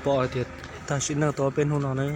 Pom hais tias tag sim neej tau peb hnub no na.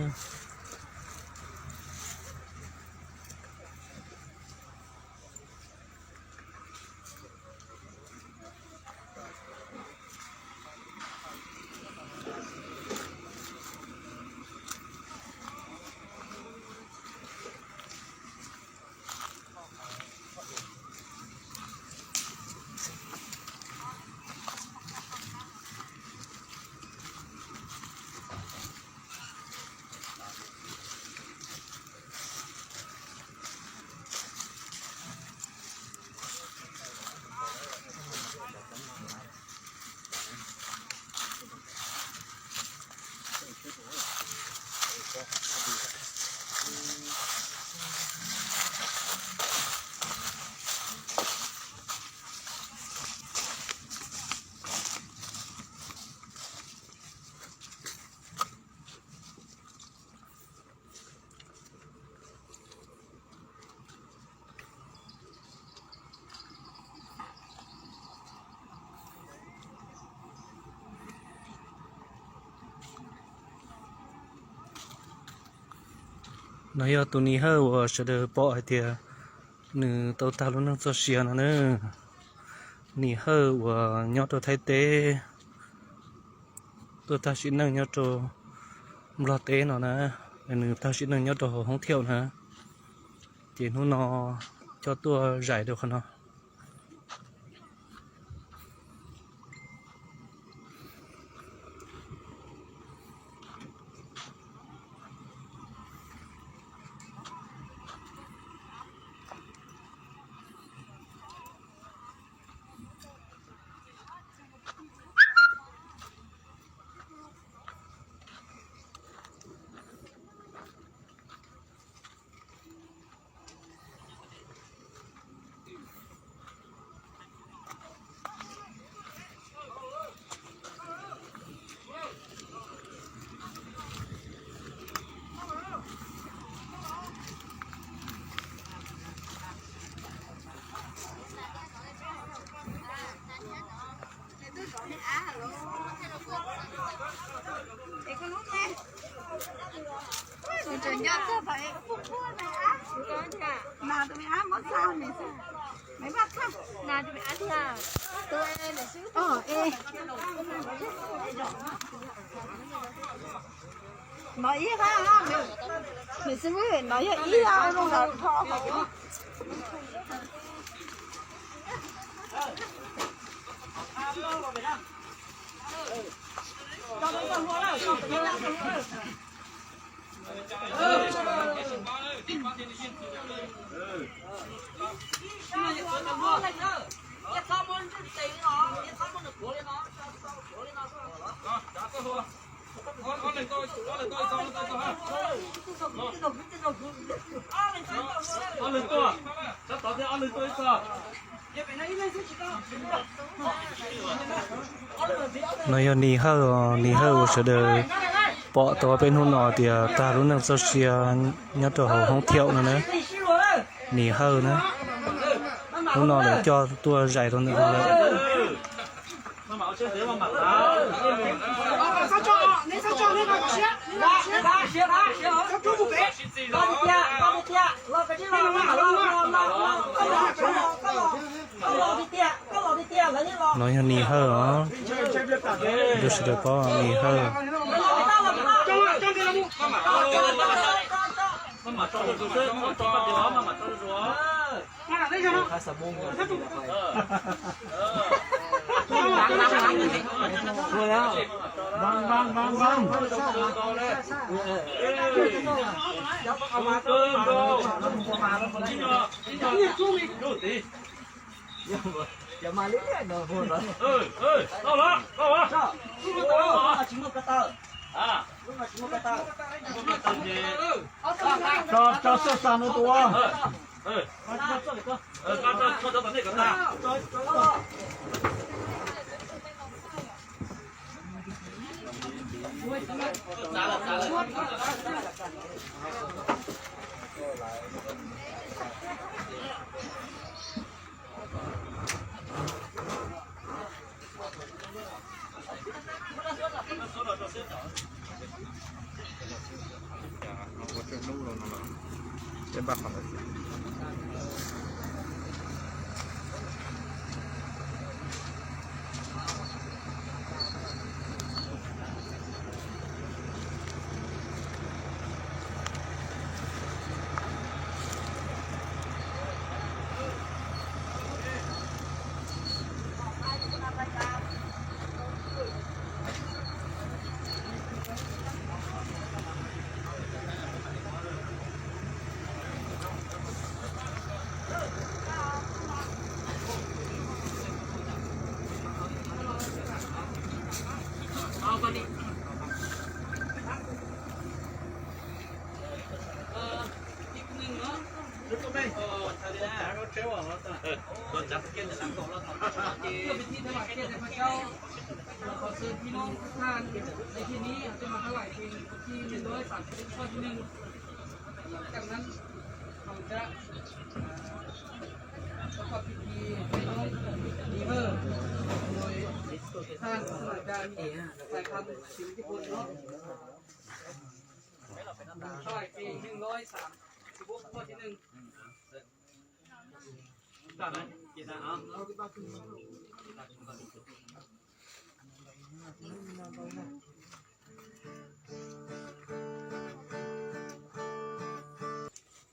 No yog tus Nis Hawj uas sawv daws pom hais tias nws tau tag lub neej txoj sia no na. Nis Hawj uas nyob rau Thaib teb tuaj tag sim neej nyob rau Nplog teb no na. Nws tag sim neej nyob rau hauv hoob thiaum na. Ces hnub no coj tuaj zais rau qhov no. No ib, no yog ib, No yog Nis Hawj os, Nis Hawj uas sawv daws pom tau peb hnub no tias tag lub neej txoj sia nyob rau hauv hoob thiaum no na. Nis Hawj na, hnub no lawv coj tuaj zais rau ntawm no lawm. No yog Nis Hawj os, sawv daws paub Nis Hawj. Tso, tso xwb xa no tua. Trên văn phòng. Ua เป็นที่ถวายเกียรติแด่พระเจ้า ขอเชิญพี่น้องทุกท่านในที่นี้จะมาถวายเพลงที่หนึ่งร้อยสามสิบเอ็ดข้อที่หนึ่ง หลังจากนั้นเราจะประกอบพิธีให้น้องดีเวอร์โดยท่านสมัครการถ่ายทำสิริพลเนาะ ถวายเพลงหนึ่งร้อยสามสิบหกข้อที่หนึ่ง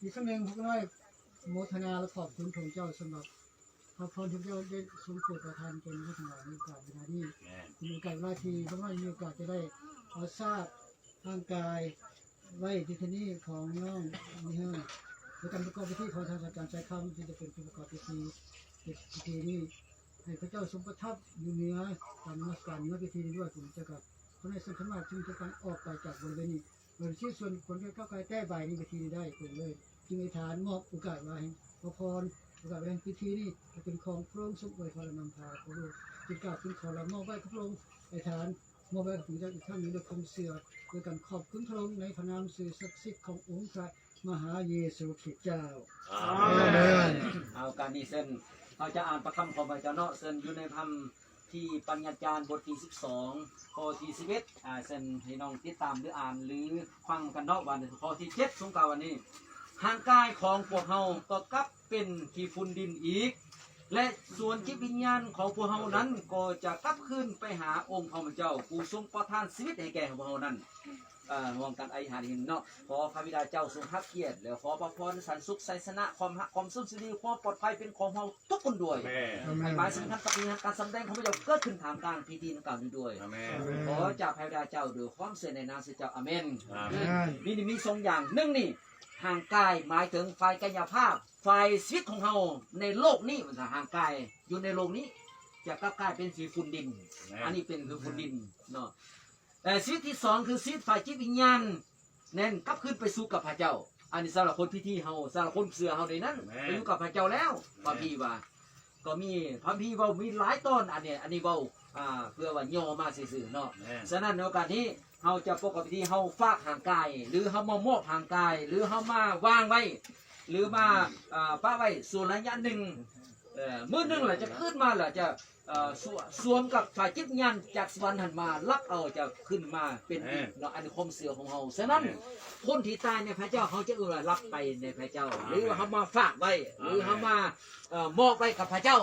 อีกครั้งหนึ่งพวกเราโมทนาและขอบคุณพระองค์เจ้าสำหรับพระพรที่พระเจ้าได้ทรงโปรดประทานแก่พวกเราทั้งหลายในโอกาสเวลานี้เป็นโอกาสเวลาที่พวกเรามีโอกาสจะได้เอาซากร่างกายไว้ที่ที่นี่ของน้องนี่ฮะในการประกอบพิธีของทางอาจารย์สายคำที่จะเป็นผู้ประกอบพิธีในพิธีนี้ให้พระเจ้าทรงประทับอยู่เหนือการนมัสการเหนือพิธีนี้ด้วยผมจะกับพระนายสังฆราชจึงจะการออกไปจากบริเวณนี้ โดยที่ส่วนคนที่ก้าวไกลแก้บ่ายนี้เวทีนี้ได้เกิดเลยจึงอธิษฐานมอบโอกาสไว้ให้พระพรโอกาสไว้ให้พิธีนี้ให้เป็นของพระองค์ทรงอวยพรและนำพาพระองค์จึงกล่าวจึงขอลามอบไว้กับพระองค์อธิษฐานมอบไว้กับพระเจ้าอีกครั้งหนึ่งด้วยความเชื่อด้วยการขอบคุณพระองค์ในพระนามสุดศักดิ์สิทธิ์ขององค์พระมหาเยซูคริสต์เจ้า อาเมน เอาการนี้เส้น เขาจะอ่านพระคำของพระเจ้าเนาะ เส้นอยู่ในพระธรรมที่ปัญญาจารย์บทที่สิบสอง ข้อที่สิบเอ็ด อ่า เส้นให้น้องติดตามหรืออ่านหรือฟังกันเนาะ วันข้อที่เจ็ดสงกรานต์วันนี้ ร่างกายของพวกเฮาก็กลับเป็นขี้ฝุ่นดินอีก และส่วนจิตวิญญาณของพวกเฮานั้นก็จะกลับคืนไปหาองค์พระผู้เป็นเจ้า ผู้ทรงประทานชีวิตให้แก่พวกเฮานั้น เอ่อ ร่วมกันอธิษฐานเนาะ ขอพระบิดาเจ้าทรงรับเกียรติ และขอพระพรสันติสุข ชัยชนะ ความฮัก ความสุขสิริ ความปลอดภัยเป็นของเราทุกคนด้วย อาเมน ให้หมายสำคัญปฏิหารย์การสำแดงของพระเจ้าเกิดขึ้นท่ามกลางพิธีดังกล่าวนี้ด้วย อาเมน ขอจากพระบิดาเจ้าด้วยความเชื่อในนามพระเจ้า อาเมน อาเมน นี่ นี่มีสองอย่าง หนึ่งนี่ ร่างกายหมายถึงฝ่ายกายภาพ ฝ่ายชีวิตของเราในโลกนี้ มันจะร่างกายอยู่ในโลกนี้ จะกลับกลายเป็นสีฝุ่นดิน อาเมน อันนี้เป็นคือฝุ่นดินเนาะ แต่ชีวิตที่สองคือชีวิตฝ่ายจิตวิญญาณ นั่นกลับคืนไปสู่กับพระเจ้า อันนี้สำหรับคนพิธีเฮา สำหรับคนเชื่อเฮาในนั้น อาเมน ไปอยู่กับพระเจ้าแล้ว อาเมน พระพีว่า ก็มี พระพีเว้ามีหลายตอน อันนี้ อันนี้เว้า อ่า เพื่อว่าย่อมาซื่อๆเนาะ อาเมน ฉะนั้นในโอกาสนี้ เฮาจะประกอบพิธี เฮาฝากร่างกาย หรือเฮามามอบร่างกาย หรือเฮามาวางไว้ หรือมา อ่า ปะไว้ส่วนระยะหนึ่ง เอ่อ มื้อหนึ่งแหละจะขึ้นมาแหละจะ เอ่อ สว- สวมกับฝ่ายจิตวิญญาณจากสวรรค์หันมา รับเอาจะขึ้นมาเป็นอีกเนาะ อันนี้ความเชื่อของเฮา ฉะนั้น คนที่ตายในพระเจ้า เขาจะเอ่ยว่ารับไปในพระเจ้า หรือว่าเขามาฝากไว้ หรือเขามา เอ่อ มอบไว้กับพระเจ้า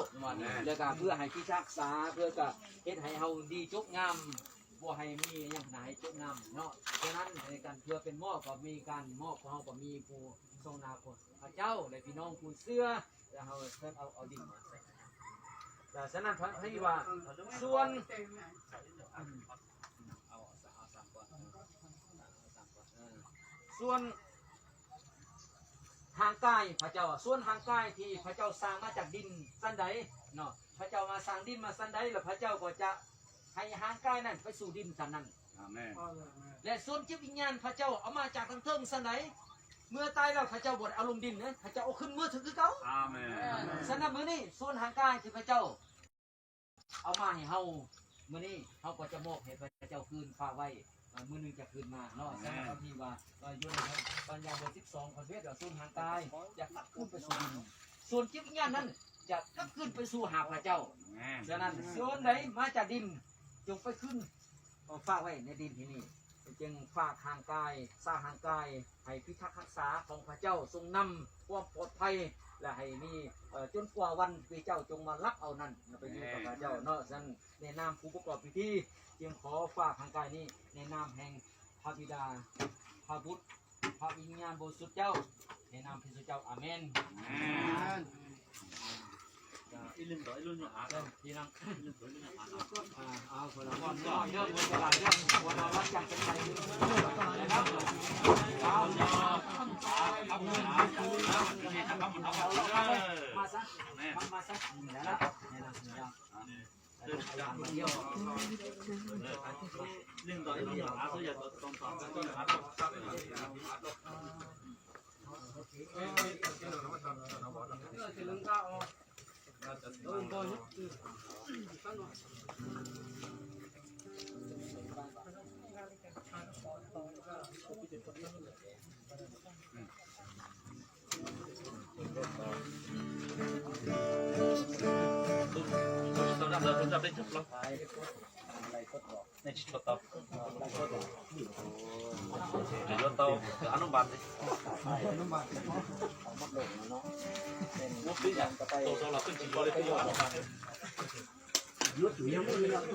แล้วก็เพื่อให้พิทักษา เพื่อจะเฮ็ดให้เฮาดีจบงาม บ่ให้มีอย่างขนาดให้จบงามเนาะ ฉะนั้นในการเพื่อเป็นมอบก็มีการมอบของเฮาก็มีผู้ทรงนาพระเจ้า และพี่น้องผู้เชื่อ แล้วเฮาเพิ่นเอา เอาดินมาใส่ แต่ฉะนั้นพระที่ว่า ส่วน เอา เอาสามก่อน เอาสามก่อน เออ ส่วน ร่างกายพระเจ้า ส่วนร่างกายที่พระเจ้าสร้างมาจากดินสันใดเนาะ พระเจ้ามาสร้างดินมาสันใด แล้วพระเจ้าก็จะให้ร่างกายนั้นไปสู่ดินสันนั้น อาเมน และส่วนจิตวิญญาณพระเจ้าเอามาจากทางเทิงสันใด เมื่อตายแล้วพระเจ้าบ่ได้เอาลงดินนะ พระเจ้าเอาขึ้นเมือถือคือเก่า อาเมน ฉะนั้นมื้อนี้ส่วนร่างกายที่พระเจ้า เอามาให้เฮา มื้อนี้เฮาก็จะมอบให้พระเจ้าคืนฝากไว้ เอ่อ มื้อหนึ่งจะคืนมาเนาะ อาเมน สำหรับที่ว่า เอ่อ อยู่ในปัญญาบทสิบสองข้อสิบเอ็ด ว่าส่วนร่างกายจะกลับคืนไปสู่ดิน ส่วนจิตวิญญาณนั้นจะกลับคืนไปสู่หาพระเจ้า อาเมน ฉะนั้นส่วนใดมาจากดิน จงไปคืน เอาฝากไว้ในดินที่นี่ ไป Ces ฝาก hàng cài, xa hàng cài, hais พิทักษ์รักษา phòng ข้าเจ้า ทรงนำความปลอดภัย และ hais ni, cốn qua văn พระเจ้า จงมารับเอานั่น ไปอยู่กับข้าเจ้า เนาะ ฉะนั้น ในนามผู้ประกอบพิธี จึงขอฝาก hàng cài นี้ ในนามแห่งพระบิดา พระบุตร พระวิญญาณบริสุทธิ์เจ้า ในนามพระเยซูเจ้า อาเมน Ib leeg ntawd ib lub nyuag av, ib leeg ntawd ib lub nyuag av. Nej tsis tshua tau. Tsis yuav tau, tau ob hnub npas xwb. Muab pib yam tau tau los twb tsis yuav li, twb yuav ob hnub npas xwb. Yuav tsis yuav no,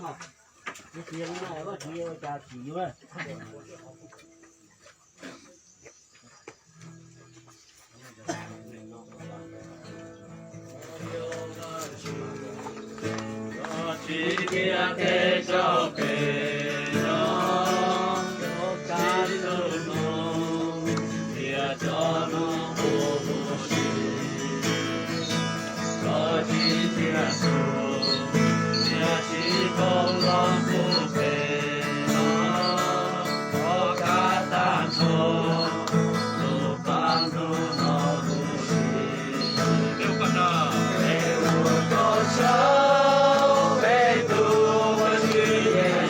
yuav tsis yuav cas tsis yuav. Tsis tias tej tsoom pem no, tsis txhua tus, tiam cov no kuj huv si, koj tsis txiav txim, tiam sis koj los kuv pem no, koj kav tag nrho tus paj ntuj no huv si. Peb ua koj saib, peb tus Tswv Yexus.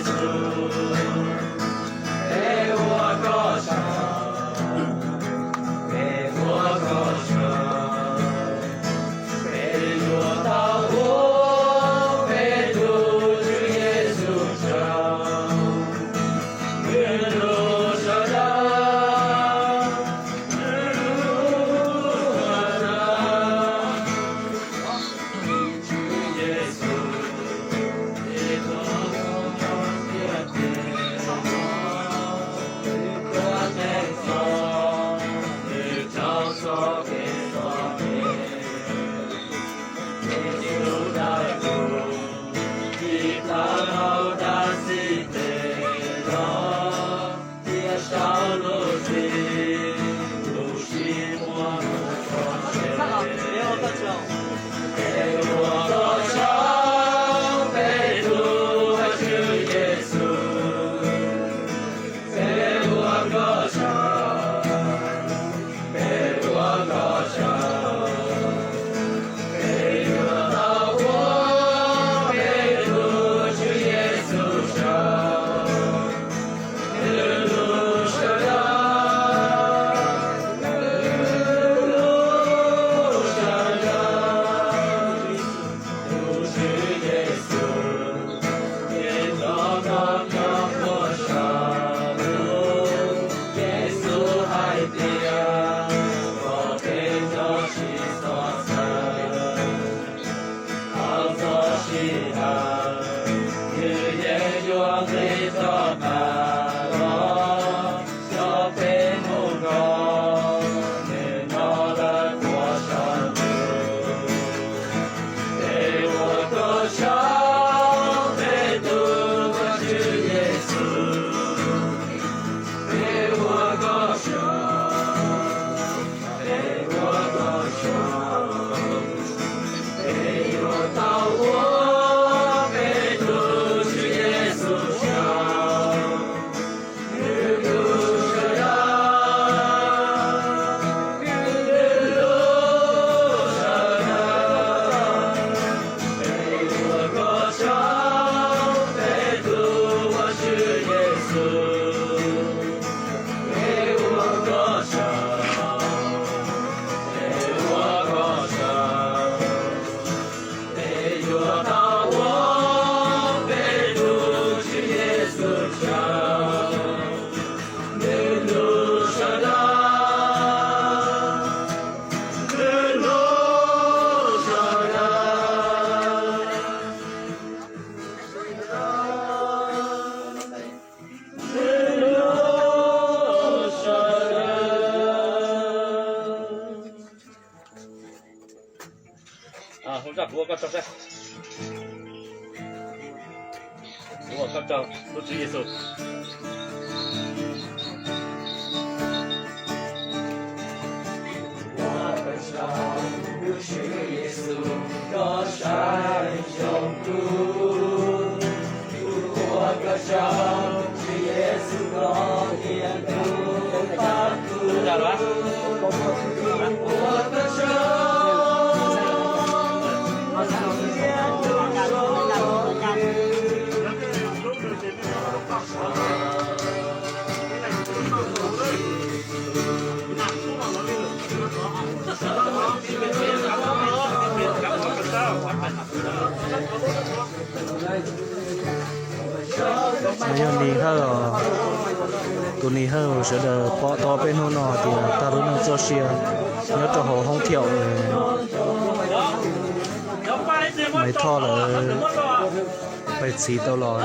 Ua koj tsaug saib. Ua koj tsaug, lub Tswv Yexus. Yog Nis Hawj os, tus Nis Hawj sawv daws pom tau peb hnub no tias tag lub neej txoj sia nyob rau hauv hoob thiaum. Maiv Thoj lawv pais txhiv tau los.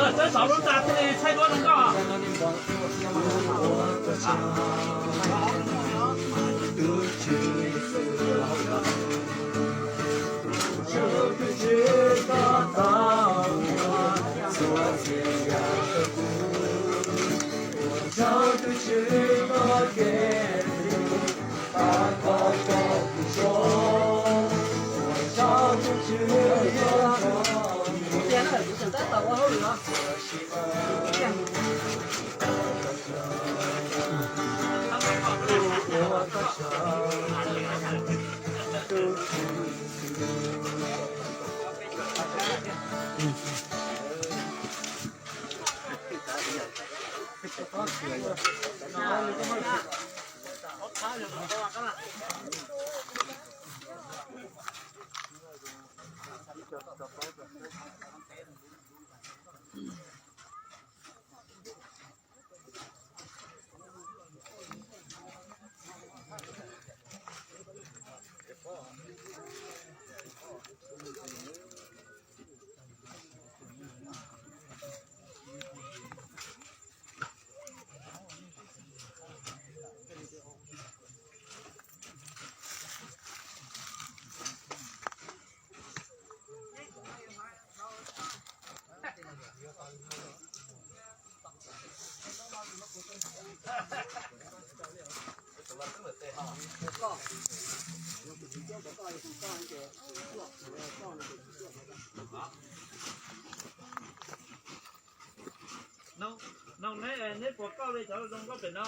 Neb puas kauj li cov zoo nkauj pem no?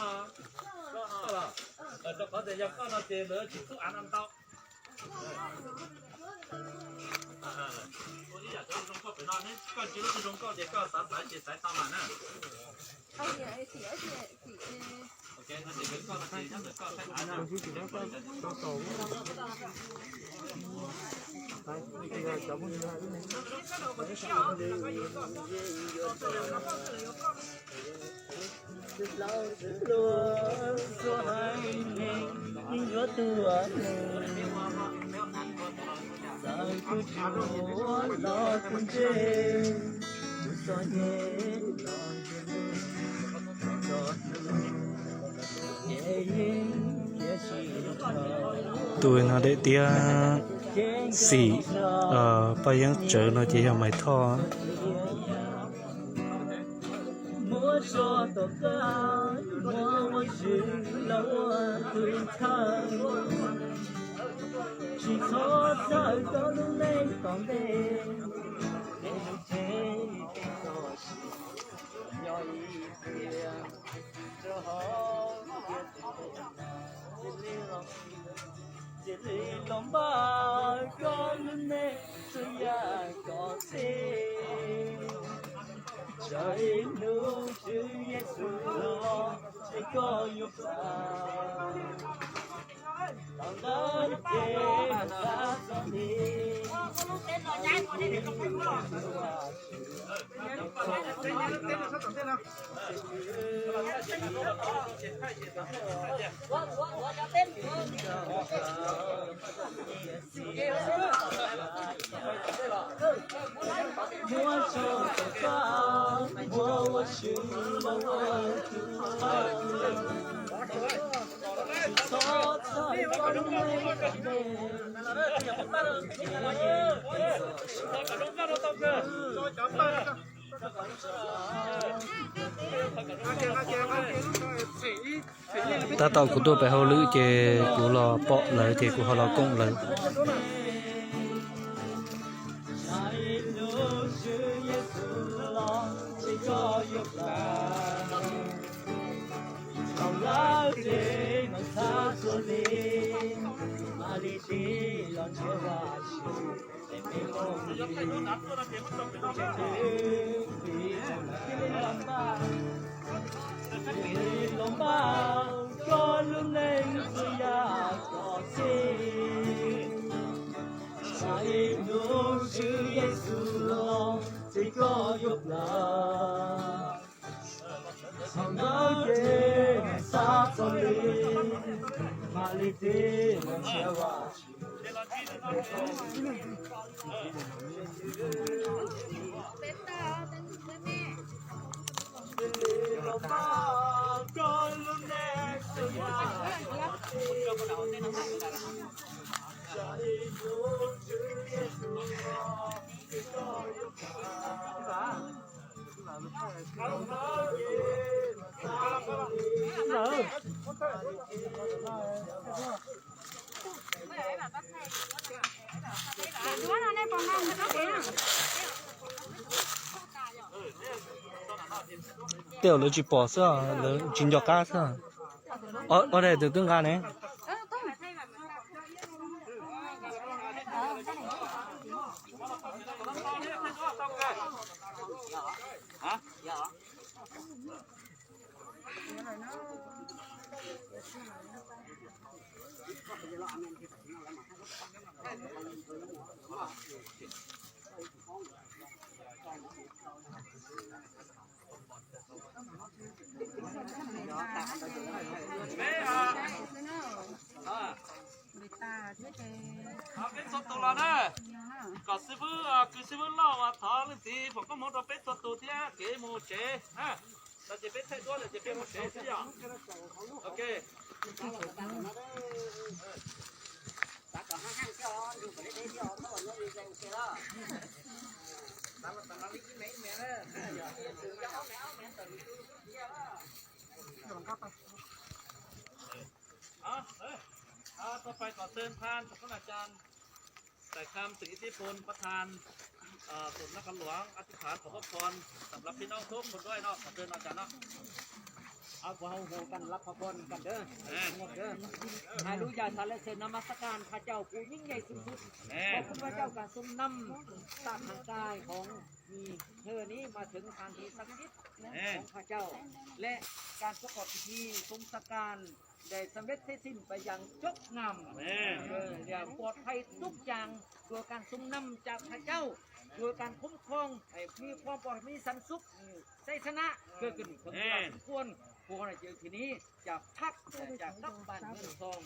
Rau qhov tias yog koj no ces lawv tsis txhub av no ntau. Ua ib yam cov zoo nkauj pem no, neb koj tsis lub zoo nkauj ces koj xav xaiv ces xaiv tau mas na. Tus no daim tiab xim Paj Yeeb Tsawv no ces yog Maiv Thoj. Tab tom kuv tuaj pem hauj lwm ces kuv los pom lawv ces kuv ho los koom lawv. Los npaj koj lub neej txhua yam kom txhij, saib hnub Tswv Yexus los ces koj yuav plam. Thaum ntawd ces xav txog li, mam li tig los nrhiav Vajtswv. Tej zaum lawv tsis pom xwb, lawv tsis nco qab xwb. Ob daim tus twb nqa ne. Peb, peb txhua tus los na, kom xib fwb, kwv xib fwb Lauj thov leej txiv foom koob hmoov rau peb txhua tus thiab kev mus tsev na. No ces peb thaij duab lawm ces peb mus tsev xwb yom. Ok.ต่อไปขอเชิญพานสำนักอาจารย์สายคำ สิทธิพล ประธาน เอ่อ สงฆ์นครหลวง อธิษฐานขอพระพรสำหรับพี่น้องทุกคนด้วยเนาะ ขอเชิญอาจารย์เนาะ เอาหัวกันรับพระพรกันเด้อ สงบเด้อ ฮาเลลูยา สรรเสริญนมัสการพระเจ้าผู้ยิ่งใหญ่สูงสุด ขอบคุณพระเจ้าการทรงนำสร้างร่างกายของมีเธอนี้มาถึงสถานที่ศักดิ์สิทธิ์ของพระเจ้า และการประกอบพิธีทรงสการ ได้สำเร็จเสร็จสิ้นไปอย่างจบงาม เออ อย่างปลอดภัยทุกอย่าง โดยการทรงนำจากพระเจ้า โดยการคุ้มครองให้มีความปลอดภัย มีสันติสุข มีชัยชนะเกิดขึ้นกับทุกคน พวกเราอยู่ที่นี้จะพักแต่จะกลับบ้านเมืองทอง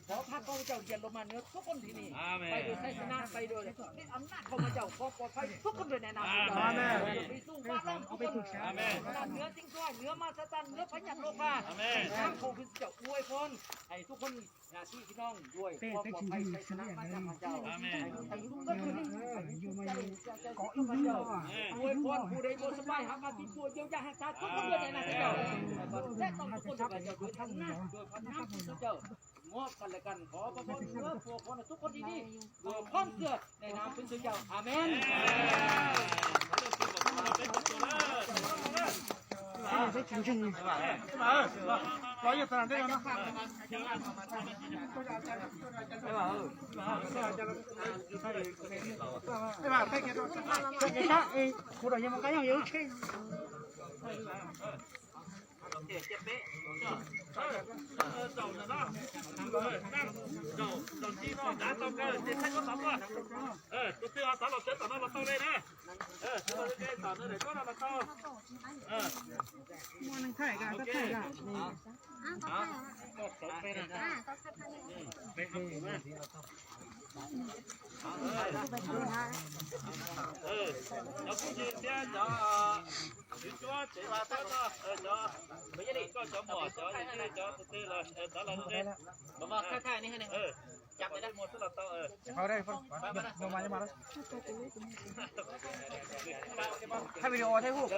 ขอพระของพระเจ้าเย็นลงมาเหนือทุกคนที่นี่ อาเมน ไปโดยชัยชนะ ไปโดยด้วยอำนาจของพระเจ้า ขอปลอดภัยทุกคนด้วยในนามพระเจ้า อาเมน ไปสู่ฟ้าโลกทุกคน อาเมน เหนือสิ่งชั่ว เหนือมารซาตาน เหนือพยาธิโรคา อาเมน ข้าพระเจ้าอวยพรให้ทุกคน ญาติพี่น้องด้วยความปลอดภัยชัยชนะมาจากพระเจ้า อาเมน ให้ทุกคนได้ขึ้น ขออินทรีย์ อวยพรผู้ใดบ่สบาย หามาติดตัวเยียวยารักษาทุกคนด้วยในนามพระเจ้า และต้องทุกคนด้วยพระเจ้า โดยอำนาจของพระเจ้า มอบกันและกัน ขอพระพรเหนือตัวคนทุกคนที่นี่ ด้วยความเชื่อในนามพระเจ้า อาเมน Tus twg xav los sawv tom no los tau li na. Tus twg tom no los tau. Muaj neeg thaij, thaij. Cov kuj yig thiab cov tswv cuab tsev vaj tsev no, cov Cov muam, cov, cov tus twg los, tov los. Thaij video, thaij hub.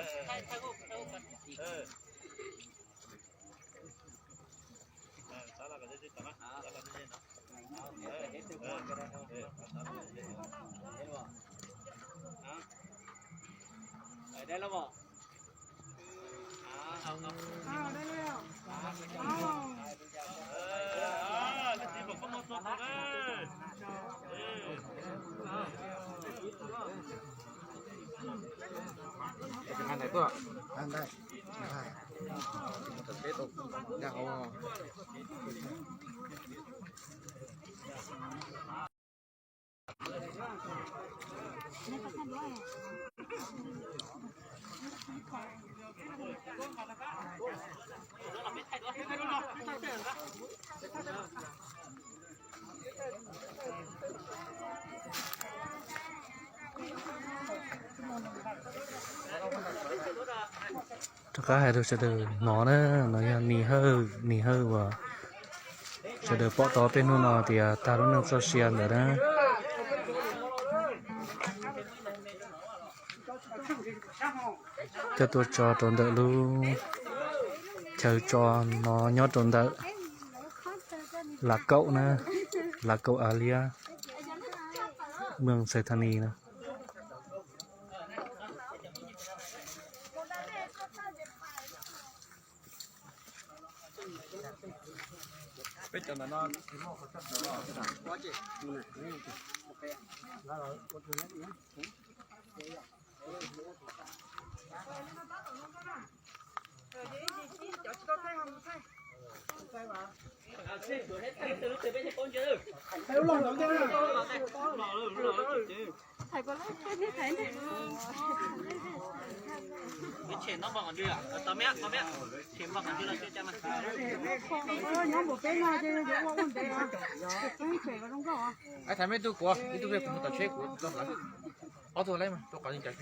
Rov qab hais rau sawv daws hnov na, no yog Nis Hawj, Nis Hawj uas sawv daws pom tau peb hnub no tias tag lub neej txoj sia ntawd na. Coj tuaj tso rau ntawm lub chaw tso no nyob rau ntawm Lav Kaum na, Lav Kaum Av Liab, moos Xais Thas Nis na. Thaiv me tug kuv, ib tug kuv mus tom tsheb kuv tso hlawv. Ob tug lawm mas rau qhov ncaj.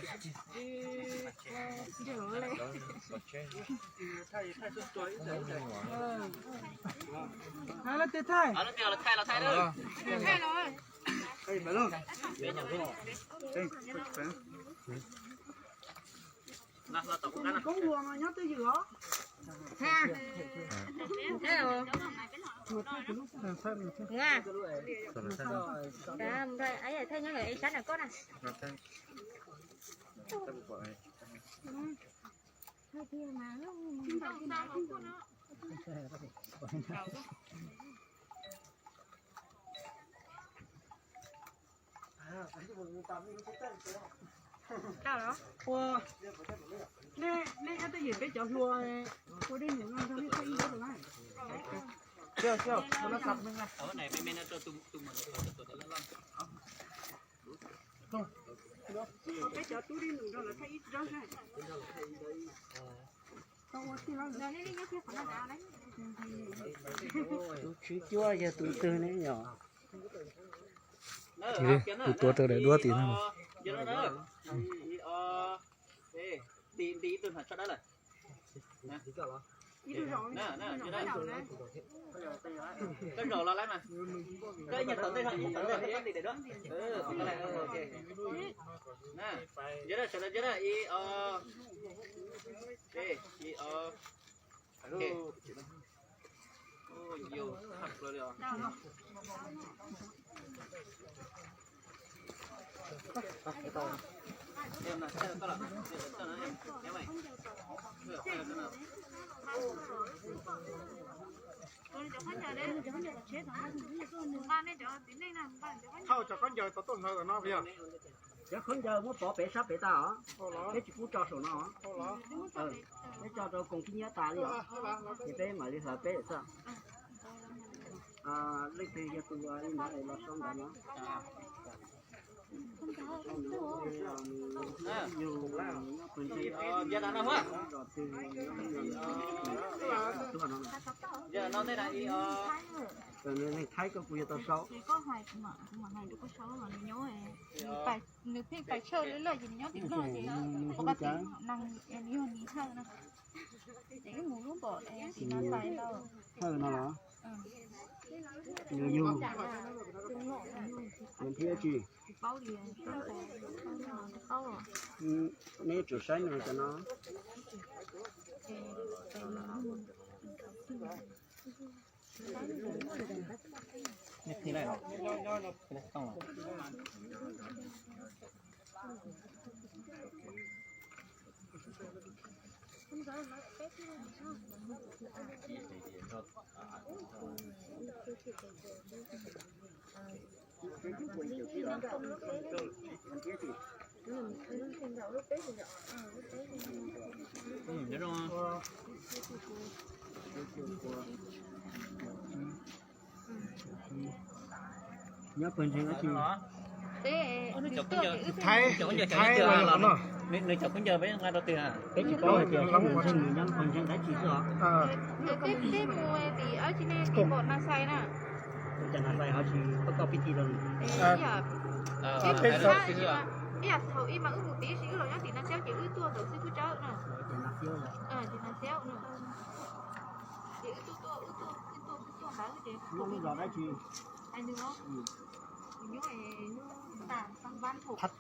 Ua, nej, nej ob twj ywm peb cov hluas ua dej num no nrog nej thaij ib zaug na. Peb cov tub dej num nrog lawv thaij ib zaug na. Tus tswv cuab yog tus twg ne yom? Tus tuav raws daim duab tim no. Koj zaum los lawm mas. Koj ib nyuag tom ntej, ib nyuag tom ntej, ib nyuag tom ntej. Ntsia na, sawv daws ntsia na, ib, ob, ib, ob. Thauj cov khaub ncaws tau tuaj hlawv no yog. Cov khaub ncaws muab pov pem sab pem tas os. Peb tsis pub tso saum no. Peb tso rau koom khib nyiab tas li os. Ces peb mam li hlawv peb xwb. Leej twg yog tus li ntawd los sau ntawv no. Yug nyob pawg ntseeg, zos twg, tuaj no. Neeg Thaib koj kuj yuav tau sau. Nws pheej pais tshawj lwj lawm ces nws nyob tim no ces ua qab neeg yog Nis Hawj no. Ces wb mus lub npam tim no txais tau. Hawj no los? Nws yug. Nws thiab tsis. Neb tsum saib nws cov no. Nyob pawg ntseeg dab tsi? Thaib, Thaib los no. Nws cov khaub ncaws peb nqa rau twg? Peb tsis paub hais tias pawg ntseeg nws nyob pawg ntseeg dab tsi xwb os. Peb mus tim Nas Xais na. Ua cas Nas Xais ho tsis pab koj pib ti rau nws? Ib yam thaum ib mas wb mus tim si wb los nyob tim Nas Xaiv ces wb tuaj ntawd xwb twb tsawg na. Ces Nas Xaiv no. Ces wb tuaj tuaj wb tuaj wb tuaj wb tuaj ntawd ces nws nyob nws nyob Phav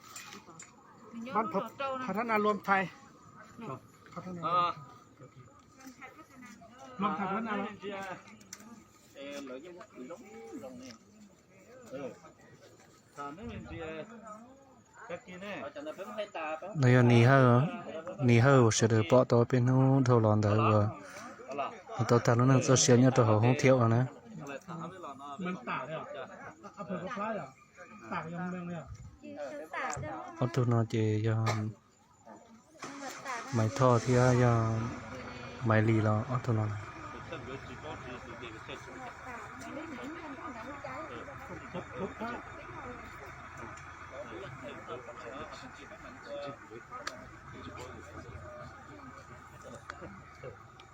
Thab Na Luam Thais. Luam Thais Phav Thab Na. No yog Nis Hawj, Nis Hawj uas sawv daws pom tau peb hnub dhau los ntawd uas tau tag lub neej txoj sia nyob rau hauv hoob thiab os na. Ob tug no ces yog Maiv Thoj thiab yog Maiv Lis los ob tug no.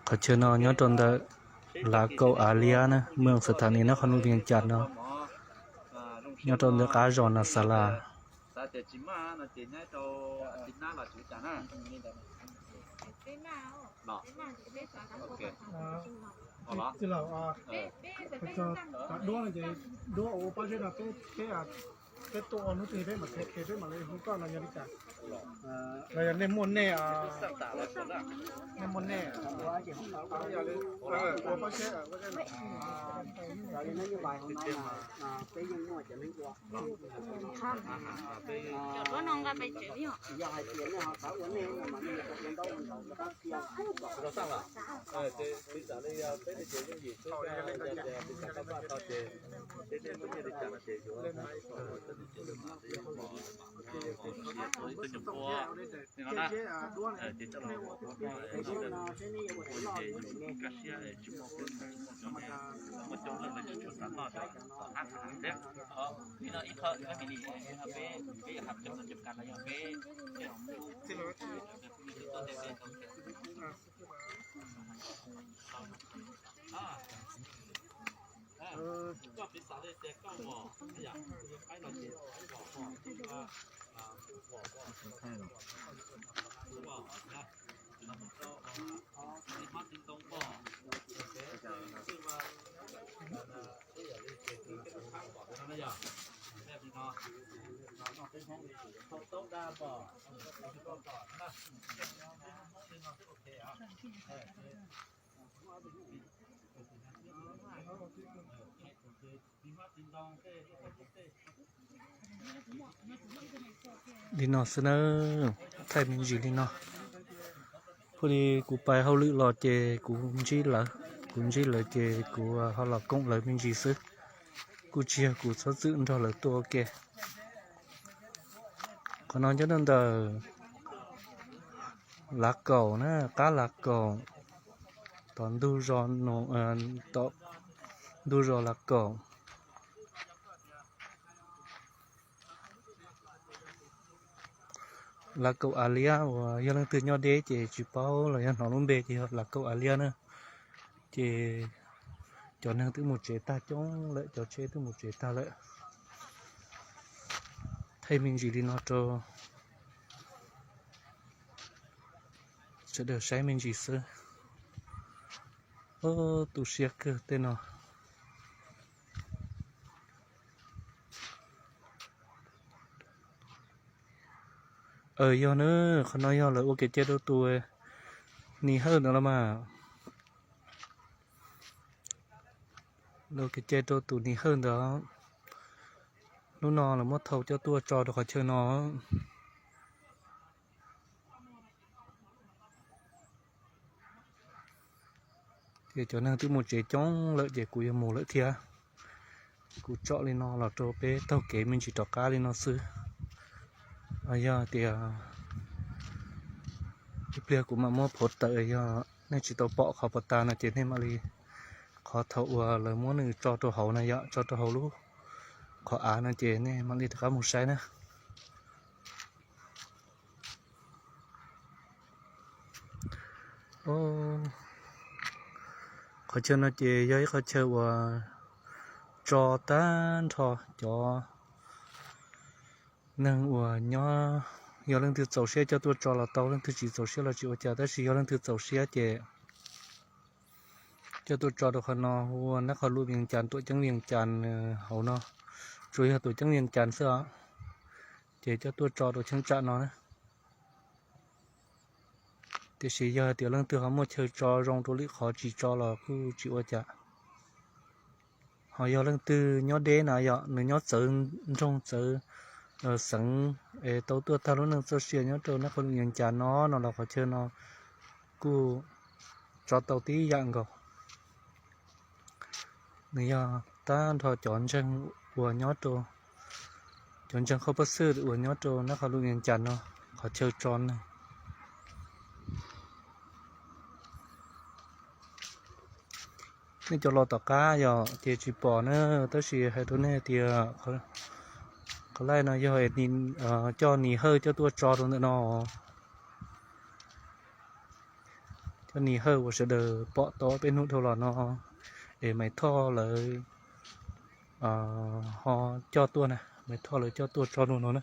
Qhov chaw no nyob rau ntawm Lav Kaum Av Liab na, mws xas thas nis nab qhov num vias cas no, nyob rau ntawm qab zos Nas Xas Las. Peb tuaj ua hnub twg peb mam qhia qhia peb mam li hu koj los yog li cas? Los yog nej muaj nej, nej muaj nej, ua pab seb. Yog hais tias nej ho xav ua nej no mas nej yuav tau ua ntaub ua ntawv rau pab txia. Ces tiv tsam li peb li ces yooj yim xwb, yog tias tiv tsam pab pab tau ces, ces nej muaj nyiaj li cas no ces yuav tau ib tug nyuam qhuav li no na, ces coj los ua ua ces kaj siab tsis muaj peb tsis muaj cov ne, muaj coob lawm lawv tsis tshua xav noj cov tom qab tom hav thiab. Li no ib qho kab mis li peb peb yog hav coob no cov kas los yog peb tuaj tej peb tau. Koj piv xam li tias koj vom, qaib no ces qaib vom, vom, vom, vom, Li no xwb nawb, thaij me ntsis li no. Hu li kuv pais hauj lwm los ces kuv ntsib lawv, kuv ntsib lawv ces kuv ho los koom lawv me ntsis xwb. Kuj tsis yog kuv txhob txwm nrog lawv tuaj ua ke. Qhov no nyob rau ntawm Lav Kaum na, qab Lav Kaum, tom ntug zos, tom ntug zos Lav Kaum. Lav Kaum Av Liab uas yog leej twg nyob deb ces tsis paub los yog hnov lub npe ces yog Lav Kaum Av Liab na. Ces Cov neeg twb mus tsev tag coob lawm, cov tsheb twb mus tsev tag lawm. Thaij me ntsis li no rau sawv daws saib me ntsis xwb. Tu siab kawg tej no. Yog na, qhov no yog lawv ua kev cai rau tus Nis Hawj ntawd los mas. Lawv ua kev cai rau tus Nis Hawj ntawd. Hnub no lawv muab thau coj tuaj tso rau qhov chaw no. Ces cov neeg twb mus tsev coob lawm ces kuv yuav mus lawm thiab. Kuv tsom li no los rau peb taug kev me ntsis rov qab li no xwb. Yog tias ib pliag kuv mam muab phuav tawm, yog nej tsis tau pom qhov puas tas no ces nej mam li, qhov thaum uas lawv muab nws tso rau hauv na yom, tso rau hauv lub qhov av no ces nej mam li rov qab mus saib na. Qhov chaw no ces yog ib qhov chaw uas tso tag nrho cov neeg uas nyob, yog leej twg txaus siab coj tuaj tso los tau, leej twg tsis txaus siab los tsis ua cas, tab sis yog leej twg txaus siab ces coj tuaj tso rau qhov no, hu ua nab qhov lus Vias Cas, tuam ceeb Vias Cas hauv no, tsuas yog tuam ceeb Vias Cas xwb os, ces coj tuaj tso rau cheeb tsam no na. Tiam sis yog hais tias leej twg ho muaj chaw tso zoo rau lwm qhov tsis tso los kuj tsis ua cas. Ho yog leej twg nyob deb na yom, nws nyob txawv nroog txawv xeev es tau tuaj tag lub neej txoj sia nyob rau nab qhov lus Vias Cas no no los qhov chaw no kuj tso tau tib yam nkaus. Nws yog tag nrho cov ntseeg uas nyob rau, cov ntseeg qhov pab xwb uas nyob rau nab qhov lus Vias Cas no, qhov chaw tso neeg. Nej cov los tom qab yog ces tsis pom na, tab sis hais rau nej tias qhov laij no yog coj Nis Hawj coj tuaj tso rau ntawm no. Coj Nis Hawj uas sawv daws pom tau peb hnub dhau los no, es Maiv Thoj lawv ho coj tuaj na, Maiv Thoj lawv coj tuaj tso rau no na.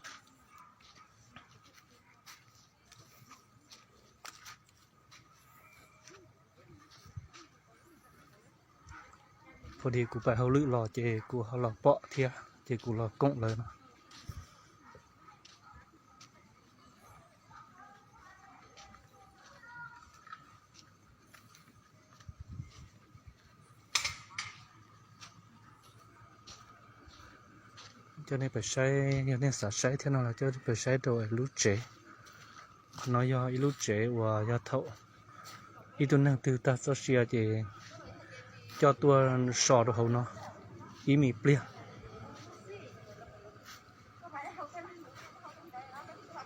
Pha dis kuv pais hauj lwm los ces kuv ho los pom thiab ces kuv los koom lawv no. Coj nej pais saib, yog nej xav saib thiab no los coj pais saib rau lub tsev. Qhov no yog ib lub tsev uas yog thaum ib tug neeg twg tag txoj sia ces coj tuaj so rau hauv no ib me pliag.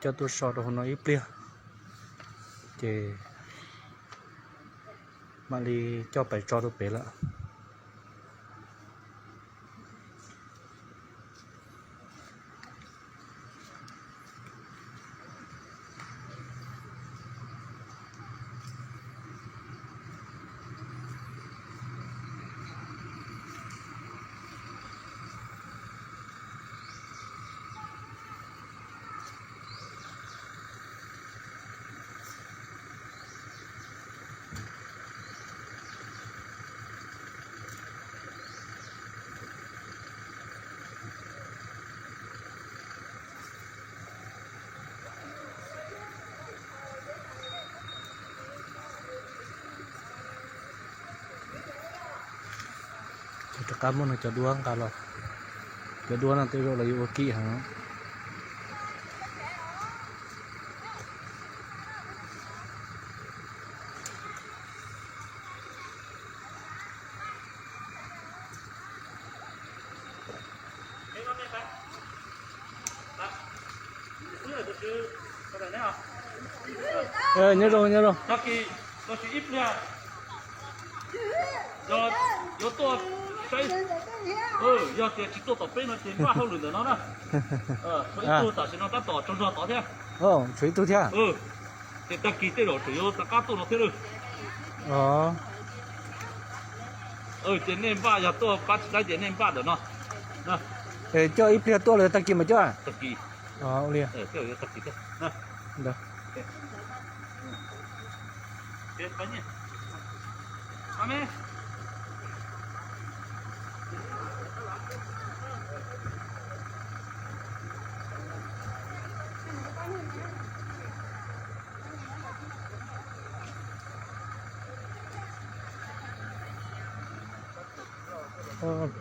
Coj tuaj so rau hauv no ib pliag, ces mam li coj pais tso rau pem lawm. Rov qab muab no cov duab nqa los, cov duab no tej zaum los yuav ua kim heev. Nyob zoo, nyob zoo. Yuav tuaj saib, yog tias tsis tuaj tom peb no ces npaj hauj lwm ntawm no na. Tshuav ib tug tam sim no tab tom tsaug zog tod thiab. Tshuav ib tug thiab. Ces tag kis tej zaum tseem yuav rov qab tuaj no thiab. Ces nej npaj, yog tuaj pab tsis laib ces nej npaj ntawm no. Coj ib pliag tuaj los tag kis mas coj? Ua li.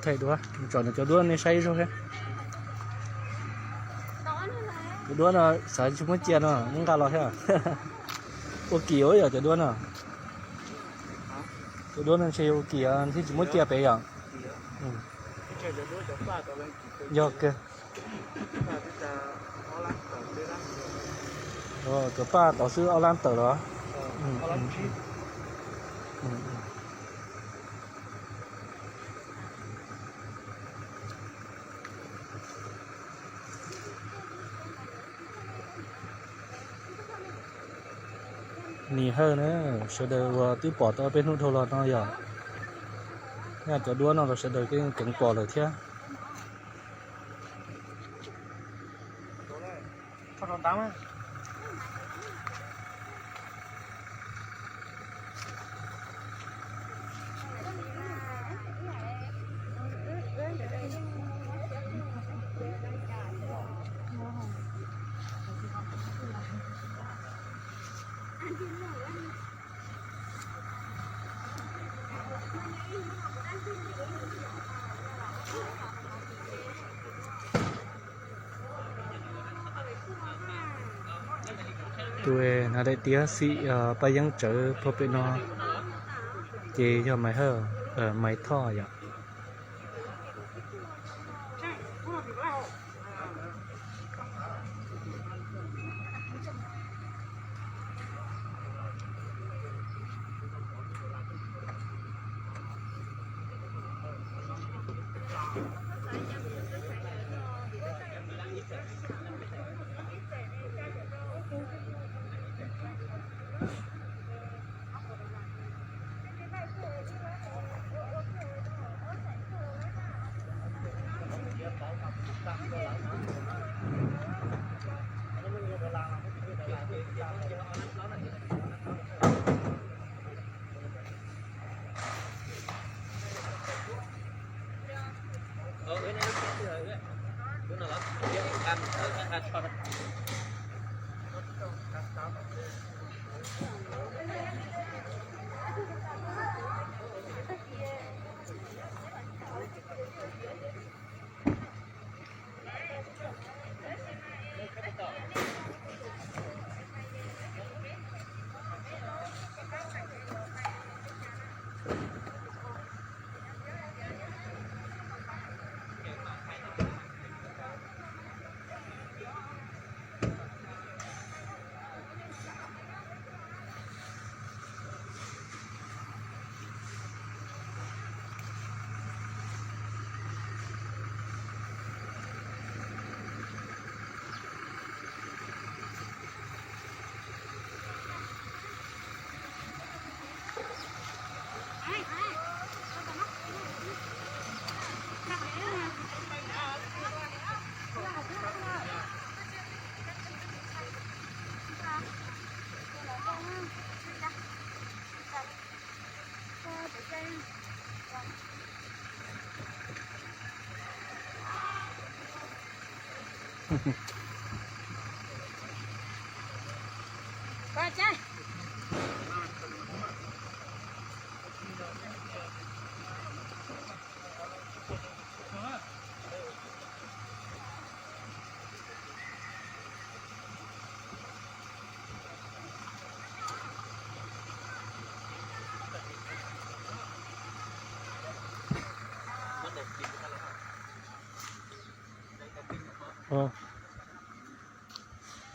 Thaij duab, tsom cov duab nej saib ib zaug thiab. Cov duab no xav tsis muab cia no muab nqa los thiab. Ua kim ua yom cov duab no. Cov duab no ntshe ua kim thiaj tsis muab cia pem yom. Yog kawg. Cov paj tod xwb ob lab tawm los. Nim hawm na, sawv daws uas twb pom tau peb hnub dhau los no yog, nyaj cov duab no los sawv daws yeej keev pom lawm thiab. Tus hnav daim tiab xim paj yeeb tsawv puag pem no ces yog Maiv Hawj, Maiv Thoj yom.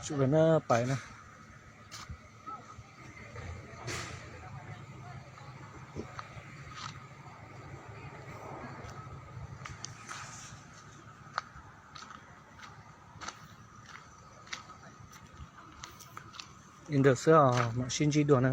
Tsum lawm na, pais na. Li ntawd xwb os, mam sib ntsib dua na.